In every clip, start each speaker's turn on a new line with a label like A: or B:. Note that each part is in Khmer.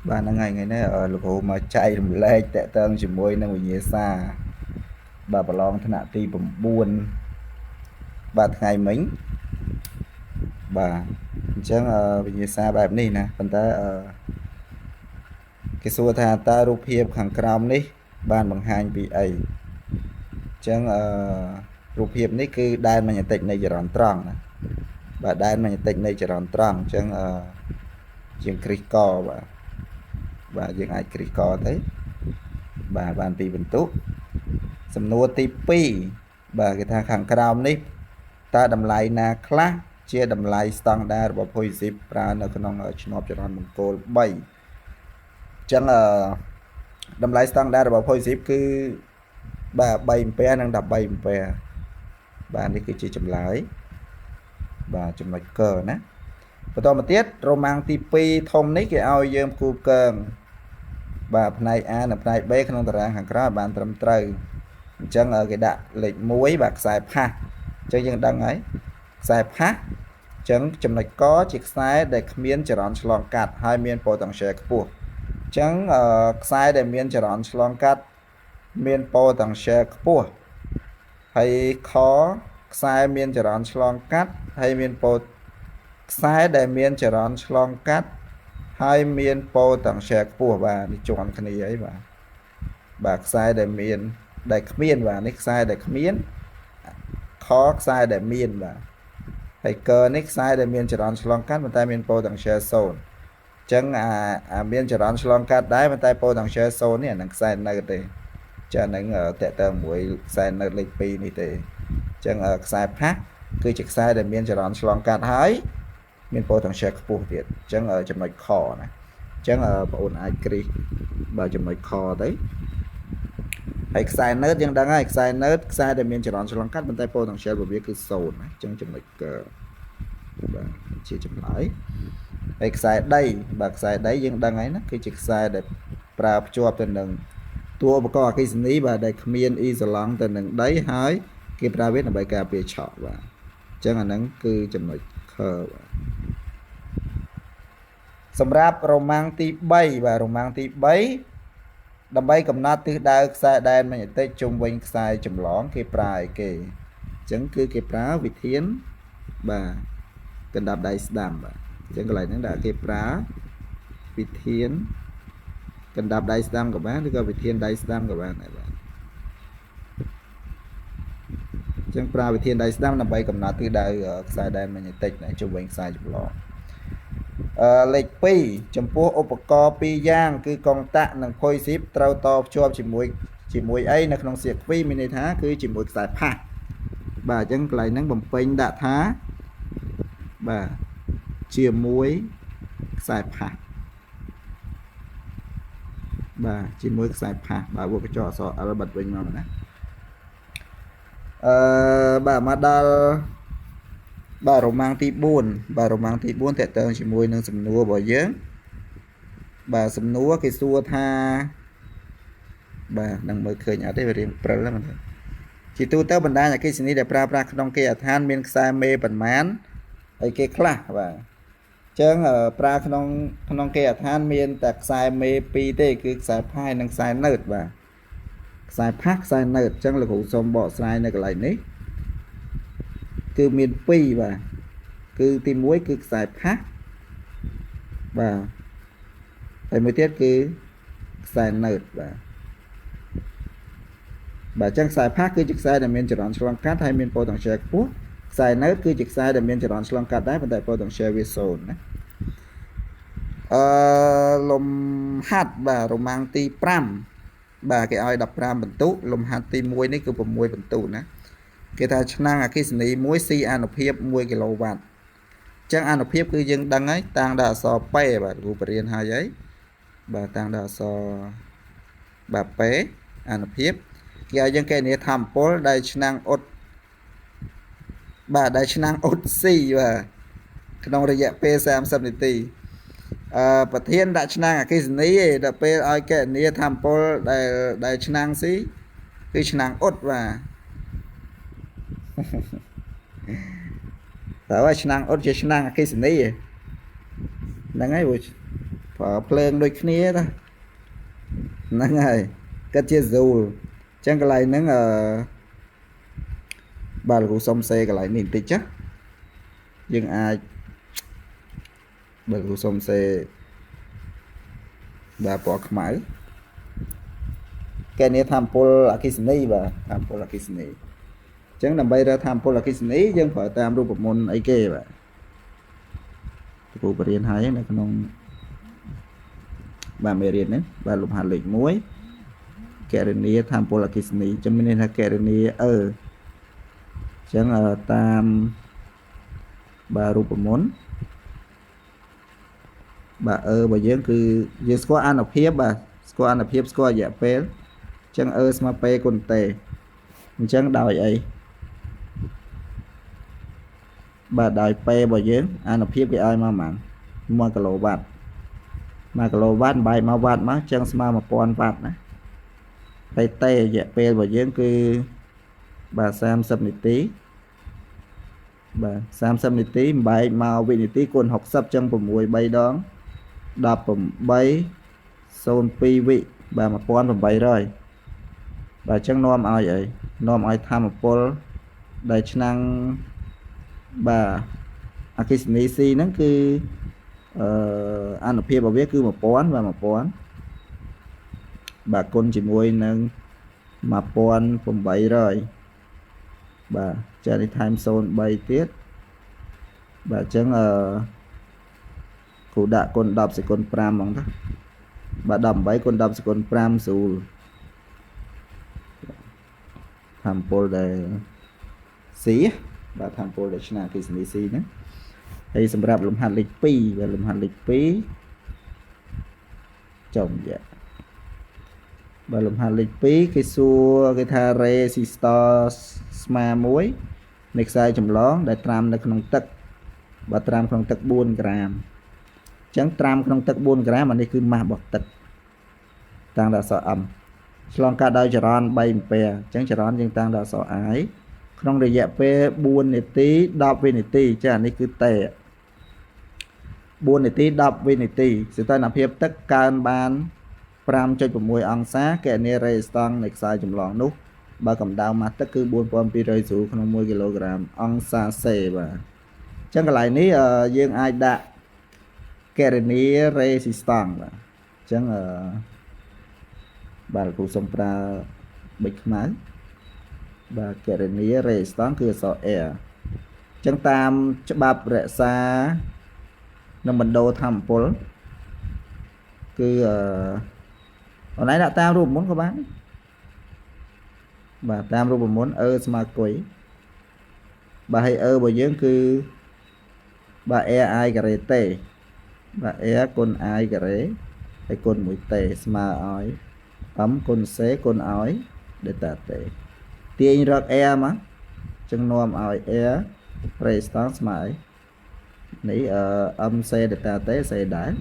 A: បាទហ្នឹងហើយថ្ងៃនេះលោកគ្រូមកចែករំលែកតកតងជាមួយនឹងវិញ្ញាសាបាទប្រឡងថ្នាក់ទី9បាទថ្ងៃមិញបាទអញ្ចឹងវិញ្ញាសាបែបនេះណាប៉ុន្តែគេសួរថាតើរូបភាពខាងក្រោមនេះបានបង្ហាញពីអីអញ្ចឹងរូបភាពនេះគឺដែនម៉ាញេទិកនៃចរន្តត្រង់ណាបាទដែនម៉ាញេទិកនៃចរន្តត្រង់អញ្ចឹងជាងគ្រីសកបាទបាទយើងអាចគ្រីសកទៅបាទបានពីបន្ទុកសំណួរទី2បាទគេថាខាងក្រោមនេះតើតម្លៃណាខ្លះជាតម្លៃស្តង់ដាររបស់ Poisip ប្រើនៅក្នុងឈ្នាប់ចរន្តមង្គល3អញ្ចឹងតម្លៃស្តង់ដាររបស់ Poisip គឺបាទ3អំពែនិង13អំពែបាទនេះគឺជាចម្លើយបាទចំណុចកណាបន្តមកទៀតរ៉ូម៉ាំងទី2ធំនេះគេឲ្យយើងគូកើងបាទផ្នែក A និងផ្នែក B ក្នុងតារាងខាងក្រោយបានត្រឹមត្រូវអញ្ចឹងគេដាក់លេខ1បាទខ្សែផាសអញ្ចឹងយើងដឹងហើយខ្សែផាសអញ្ចឹងចំណុចកជាខ្សែដែលគ្មានចរន្តឆ្លងកាត់ហើយមានប៉ូតង់ស្យែលខ្ពស់អញ្ចឹងខ្សែដែលមានចរន្តឆ្លងកាត់មានប៉ូតង់ស្យែលខ្ពស់ហើយខខ្សែមានចរន្តឆ្លងកាត់ហើយមានប៉ូខ្សែដែលមានចរន្តឆ្លងកាត់ហើយមានប៉ូតង់ស្យែលខ្ពស់បាទនេះជាន់គ្នាអីបាទបាទខ្សែដែលមានដែលគ្មានបាទនេះខ្សែដែលគ្មានខខ្សែដែលមានបាទហើយកនេះខ្សែដែលមានចរន្តឆ្លងកាត់ប៉ុន្តែមានប៉ូតង់ស្យែល0អញ្ចឹងអាមានចរន្តឆ្លងកាត់ដែរប៉ុន្តែប៉ូតង់ស្យែល0នេះអានឹងខ្សែនៅទេចាហ្នឹងតកតើមួយខ្សែនៅលេខ2នេះទេអញ្ចឹងខ្សែផាសគឺជាខ្សែដែលមានចរន្តឆ្លងកាត់ហើយមានប៉ូតង់ស្យែលខ្ពស់ទៀតអញ្ចឹងចំណុចខណាអញ្ចឹងបងអូនអាចគ្រីសបាទចំណុចខទៅហើយខ្សែណឺតយើងដឹងហើយខ្សែណឺតខ្សែដែលមានចរន្តឆ្លងកាត់ប៉ុន្តែប៉ូតង់ស្យែលរបស់វាគឺ0ណាអញ្ចឹងចំណុចកបាទជាចម្លើយហើយខ្សែដីបាទខ្សែដីយើងដឹងហើយណាគឺជាខ្សែដែលប្រើភ្ជាប់ទៅនឹងតួឧបករណ៍អគ្គិសនីបាទដែលគ្មានអ៊ីសូឡង់ទៅនឹងដីហើយគេប្រើវាដើម្បីការពារឆក់បាទអញ្ចឹងអាហ្នឹងគឺចំណុចខបាទសម្រាប់រ៉ូម៉ាំងទី3បាទរ៉ូម៉ាំងទី3ដើម្បីកំណត់ទិសដៅខ្សែដែនម៉ាញេទិកជុំវិញខ្សែចម្លងគេប្រើអីគេអញ្ចឹងគឺគេប្រើវិធានបាទកណ្ដាប់ដៃស្ដាំបាទអញ្ចឹងកន្លែងហ្នឹងដាក់គេប្រើវិធានកណ្ដាប់ដៃស្ដាំក៏បានឬក៏វិធានដៃស្ដាំក៏បានដែរបាទអញ្ចឹងប្រើវិធានដៃស្ដាំដើម្បីកំណត់ទិសដៅខ្សែដែនម៉ាញេទិកជុំវិញខ្សែចម្លងលេខ2ចំពោះឧបករណ៍ពីរយ៉ាងគឺកុងតាក់និងភុយស៊ីបត្រូវតភ្ជាប់ជាមួយអីនៅក្នុងសៀគ្វីមានន័យថាគឺជាមួយខ្សែផាសបាទអញ្ចឹងកន្លែងហ្នឹងបំពេញដាក់ថាបាទជាមួយខ្សែផាសបាទជាមួយខ្សែផាសបាទពួកបញ្ចុះអក្សរ L បាត់វិញមកណាបាទមកដល់បាទរ៉ូម៉ាំងទី4បាទរ៉ូម៉ាំងទី4តកតងជាមួយនឹងសំណួររបស់យើងបាទសំណួរគេសួរថាបាទនឹងមើលឃើញអត់ទេវារៀងព្រិលហ្នឹងជាទូទៅបណ្ដាញអគ្គិសនីដែលប្រើប្រាស់ក្នុងគេហដ្ឋានមានខ្សែមេប៉ុន្មានអីគេខ្លះបាទអញ្ចឹងប្រើក្នុងគេហដ្ឋានមានតែខ្សែមេ2ទេគឺខ្សែផាយនិងខ្សែណឺតបាទខ្សែផាសខ្សែណឺតអញ្ចឹងលោកគ្រូសូមបកស្រាយនៅកន្លែងនេះគឺមាន2បាទគឺទី1គឺខ្សែផាសបាទហើយមួយទៀតគឺខ្សែណឺតបាទបាទអញ្ចឹងខ្សែផាសគឺជាខ្សែដែលមានចរន្តឆ្លងកាត់ហើយមានប៉ូតង់ស្យែលខ្ពស់ខ្សែណឺតគឺជាខ្សែដែលមានចរន្តឆ្លងកាត់ដែរប៉ុន្តែប៉ូតង់ស្យែលវា0ណាលំហាត់បាទរ៉ូម៉ាំងទី5បាទគេឲ្យ15បន្ទុកលំហាត់ទី1នេះគឺ6បន្ទុកណាគេថាឆ្នាំងអគ្គិសនីមួយស៊ីអានុភាព1គីឡូវ៉ាត់អញ្ចឹងអានុភាពគឺយើងដឹងហើយតាំងដល់អក្សរ P បាទគ្រូបរៀនហើយហើយបាទតាំងដល់អក្សរបាទ P អានុភាពគេឲ្យយើងកណនាធម្មពលដែលឆ្នាំងអ៊ុតបាទដែលឆ្នាំងអ៊ុតស៊ីបាទក្នុងរយៈពេល30នាទីប្រធានដាក់ឆ្នាំងអគ្គិសនីឯងដល់ពេលឲ្យកណនាធម្មពលដែលឆ្នាំងស៊ីគឺឆ្នាំងអ៊ុតបាទតើឆ្នាំងអ៊ុតជាឆ្នាំងអគ្គិសនីហ្នឹងហើយព្រោះ ប្រើភ្លើងដូចគ្នាណាហ្នឹងហើយគិតជា joule អញ្ចឹងកន្លែងហ្នឹងអឺបាទលោកគ្រូសុំសេកន្លែងនេះបន្តិចចាយើងអាចបើលោកគ្រូសុំសេបាទពណ៌ខ្មៅកណនីថាមពលអគ្គិសនីបាទថាមពលអគ្គិសនីអញ្ចឹងដើម្បីរកថាមពលអគ្គិសនីយើងប្រើតាមរូបមន្តអីគេបាទគ្រូបរៀនហើយនៅក្នុងបាទមេរៀននេះបាទលំហាត់លេខ1កណនីថាមពលអគ្គិសនីចាំមានន័យថាកណនីអឺអញ្ចឹងតាមបាទរូបមន្តបាទអឺរបស់យើងគឺយើងស្គាល់អនុភាពបាទស្គាល់អនុភាពស្គាល់រយៈពេលអញ្ចឹងអឺស្មើ P គុណ T អញ្ចឹងដោយអីបាទដោយ P របស់យើងអនុភាពគេឲ្យមកប៉ុន្មាន1គីឡូវ៉ាត់1គីឡូវ៉ាត់បែកមកវ៉ាត់មកអញ្ចឹងស្មើ1000វ៉ាត់ណាហើយ T រយៈពេលរបស់យើងគឺបាទ30នាទីបាទ30នាទីបែកមកវិនាទីគុណ60ចឹង6 3ដង18 02វិបាទ1800បាទអញ្ចឹងនាំឲ្យអីនាំឲ្យធម្មពលដែលឆ្នាំងបាទអគ្គិសនី C ហ្នឹងគឺអឺអនុភាពរបស់វាគឺ1000បាទ1000បាទគុណជាមួយនឹង1800បាទចានេះថែម03ទៀតបាទអញ្ចឹងអឺគ្រូដាក់គុណ10សេគុណ5ហ្មងទៅបាទ18គុណ10សេគុណ5ស្រួលធម្មពលដែល C បាទធម្មពលដែលឆ្នាំងអគ្គិសនី C ហ្នឹងហើយសម្រាប់លំហាត់លេខ2បាទលំហាត់លេខ2ចំយ៉ាបាទលំហាត់លេខ2គេសួរគេថា resistor ស្មាមួយនៃខ្សែចម្លងដែលត្រាំនៅក្នុងទឹកបាទត្រាំក្នុងទឹក4ក្រាមអញ្ចឹងត្រាំក្នុងទឹក4ក្រាមអានេះគឺម៉ាស់របស់ទឹកតាំងដល់អក្សរ M ឆ្លងកាត់ដោយចរន្ត3អំពែអញ្ចឹងចរន្តយើងតាំងដល់អក្សរ I ក្នុងរយៈពេល4នាទី10វិនាទីចាអានេះគឺតេ4នាទី10វិនាទីសីតុណ្ហភាពទឹកកើនបាន5.6អង្សាកណនីរេស្តង់នៃខ្សែចម្លងនោះបើកម្ដៅម៉ាស់ទឹកគឺ4200ស៊ូក្នុង1គីឡូក្រាមអង្សាសេបាទអញ្ចឹងកន្លែងនេះយើងអាចដាក់កណនីរេស៊ីស្តង់បាទអញ្ចឹងអឺបាទគ្រូសុំប្រើប៊ិចខ្មៅបាទកណនីរេស្តង់គឺអក្សរ R អញ្ចឹងតាមច្បាប់រក្សានិងបណ្ដូរធម្មពលគឺអឺអនឡាញដាក់តាមរូបមន្តក៏បានបាទតាមរូបមន្តអឺស្មើគុយបាទហើយអឺរបស់យើងគឺបាទ R I ការ៉េ T បាទ R គុណ I ការ៉េហើយគុណ1 T ស្មើឲ្យ M គុណ C គុណឲ្យ delta T ទាញរក R មកចឹងនាំឲ្យ R resistance ស្មើអីនេះអឺ MC delta T C ដែរ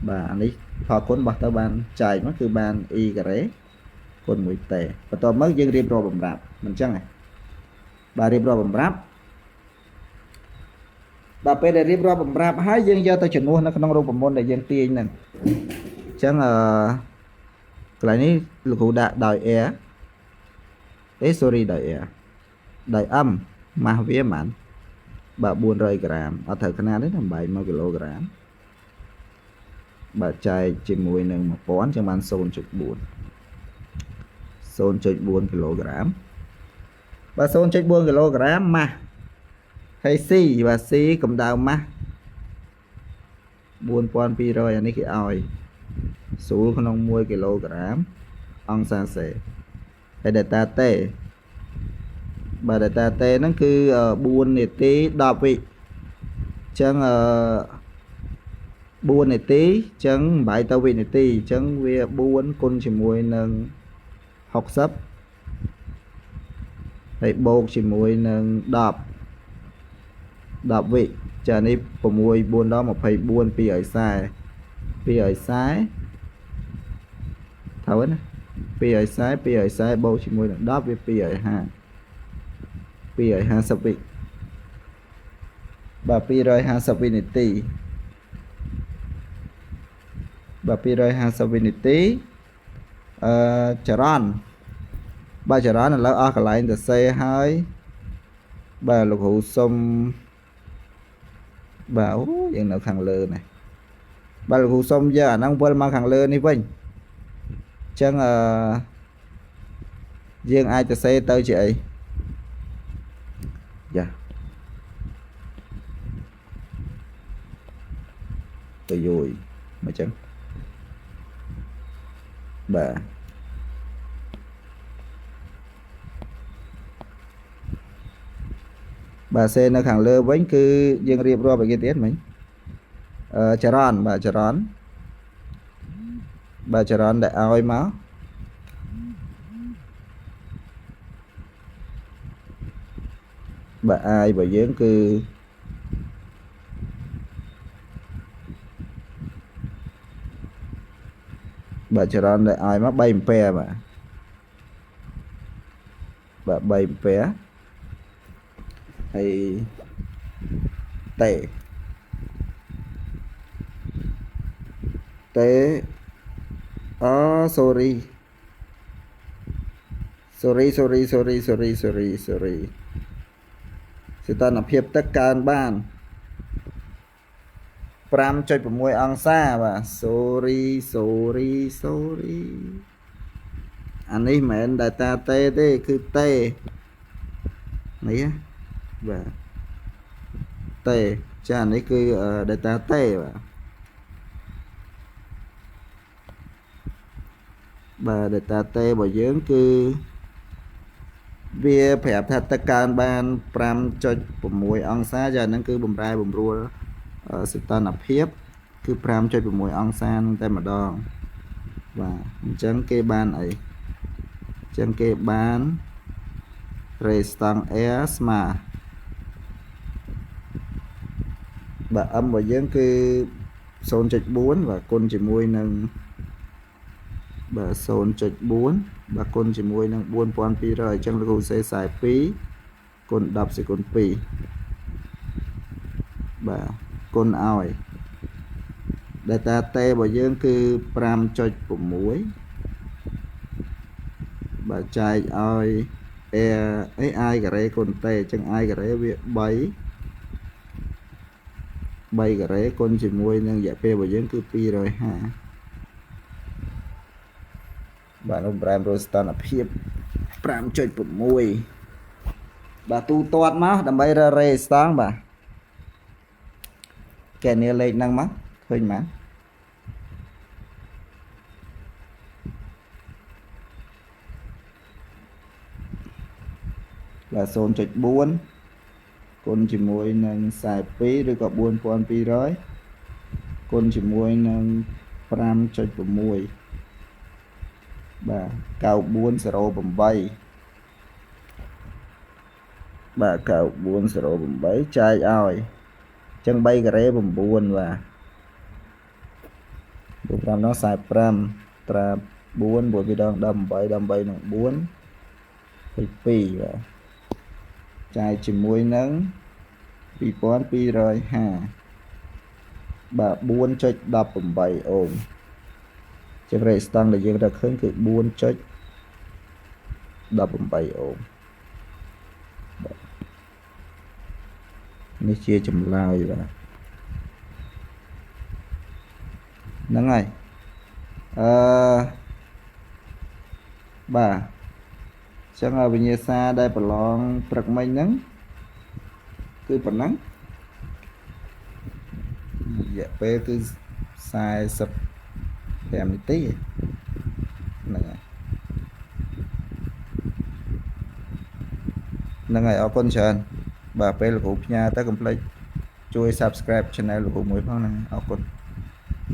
A: បាទអានេះផលគុណបោះទៅបានចែកមកគឺបាន e ការ៉េគុណ1 t បន្ទាប់មកយើងរៀបរាប់បំរាប់មិនចឹងទេបាទរៀបរាប់បំរាប់បាទពេលដែលរៀបរាប់បំរាប់ហើយយើងយកទៅជំនួសនៅក្នុងរូបមន្តដែលយើងទាញហ្នឹងអញ្ចឹងអឺកន្លែងនេះលោកគ្រូដាក់ដោយ r អេ sorry ដោយ r ដោយ m ម៉ាស់វាប៉ុន្មានបាទ400ក្រាមអត់ត្រូវຂະຫນាតទេណា8 1គីឡូក្រាមបាទចែកជាមួយនឹង1000ចឹងបាន0.4 0.4គីឡូក្រាមបាទ0.4គីឡូក្រាមម៉ាស់ហើយ C បាទ C កម្ដៅម៉ាស់4200អានេះគេឲ្យស្រួលក្នុង1គីឡូក្រាមអង្សាសេហើយ delta T បាទ delta T ហ្នឹងគឺ4នាទី10វិអញ្ចឹងអឺ4នាទីអញ្ចឹងបែកទៅវិនាទីអញ្ចឹងវា4គុណជាមួយនឹង60ហើយបូកជាមួយនឹង10 10វិចានេះ6 4ដល់24 240 240ត្រូវណា240 240បូកជាមួយនឹង10វា250 250វិបាទ250វិនាទី បាទ250វិនាទីអឺចរន្តបាទចរន្តឥឡូវអស់កន្លែងទៅសេហើយបាទលោកគ្រូសុំបាទអូយើងនៅខាងលើនេះបាទលោកគ្រូសុំយកអាហ្នឹងវិលមកខាងលើនេះវិញអញ្ចឹងអឺយើងអាចទៅសេទៅជាអីយ៉ាទៅយយមកចឹងបាទបាទសេនៅខាងលើវិញគឺយើងរៀបរាប់ឲ្យគេទៀតមិញអឺចរន្តបាទចរន្តបាទចរន្តដែលឲ្យមកបាទ i របស់យើងគឺបាទចរន្តដែលឲ្យមក3អំពែបាទបាទ3អំពែហើយតេតេអូ sorry sorry sorry sorry sorry sorry sorry សីតុណ្ហភាពទឹកកើនបាន5.6អង្សាបាទ sorry sorry sorry អានេះមិនមែន delta T ទេគឺ T នេះបាទ T ចាអានេះគឺ delta T បាទបាទ delta T របស់យើងគឺវាប្រាប់ថាទឹកកើនបាន5.6អង្សាចាហ្នឹងគឺបំរែបំរួលសីតុណ្ហភាពគឺ5.6អង្សានឹងតែម្ដងបាទអញ្ចឹងគេបានអីអញ្ចឹងគេបាន resistance air ស្មើបាទ M របស់យើងគឺ0.4បាទគុណជាមួយនឹងបាទ0.4បាទគុណជាមួយនឹង4200អញ្ចឹងលោកគ្រូសេ42គុណ10សេគុណ2បាទគុណឲ្យ delta T របស់យើងគឺ5.6បាទចែកឲ្យ A អី i ការ៉េគុណ T អញ្ចឹង i ការ៉េវា3ការ៉េគុណជាមួយនឹងរយៈពេលរបស់យើងគឺ250បាទនោះប្រែប្រួលស្ថានភាព5.6បាទទូទាត់មកដើម្បីរករេស្តង់បាទកែនាលេខហ្នឹងមកឃើញมั้បាទ0.4គុណជាមួយនឹង42ឬក៏4200គុណជាមួយនឹង5.6បាទ9408បាទ9408ចែកឲ្យអញ្ចឹង3ការ៉េ9បាទ4 5ដង45ត្រា4 9 2ដង18 18នឹង4 22បាទចែកជាមួយនឹង2250បាទ4.18អូមជារេស្តង់ដែលយើងរកឃើញគឺ4.18អូមបាទនេះជាចម្លើយបាទហ្នឹងហើយអឺបាទចឹងវិញ្ញាសាដែលប្រឡងព្រឹកមិញហ្នឹងគឺប៉ុណ្ណឹងរយៈពេលគឺ45នាទីហ្នឹងហើយហ្នឹងហើយអរគុណច្រើនបាទពេលលោកគ្រូផ្ញើទៅកុំភ្លេចជួយ Subscribe Channel លោកគ្រូមួយផងណាអរគុណ។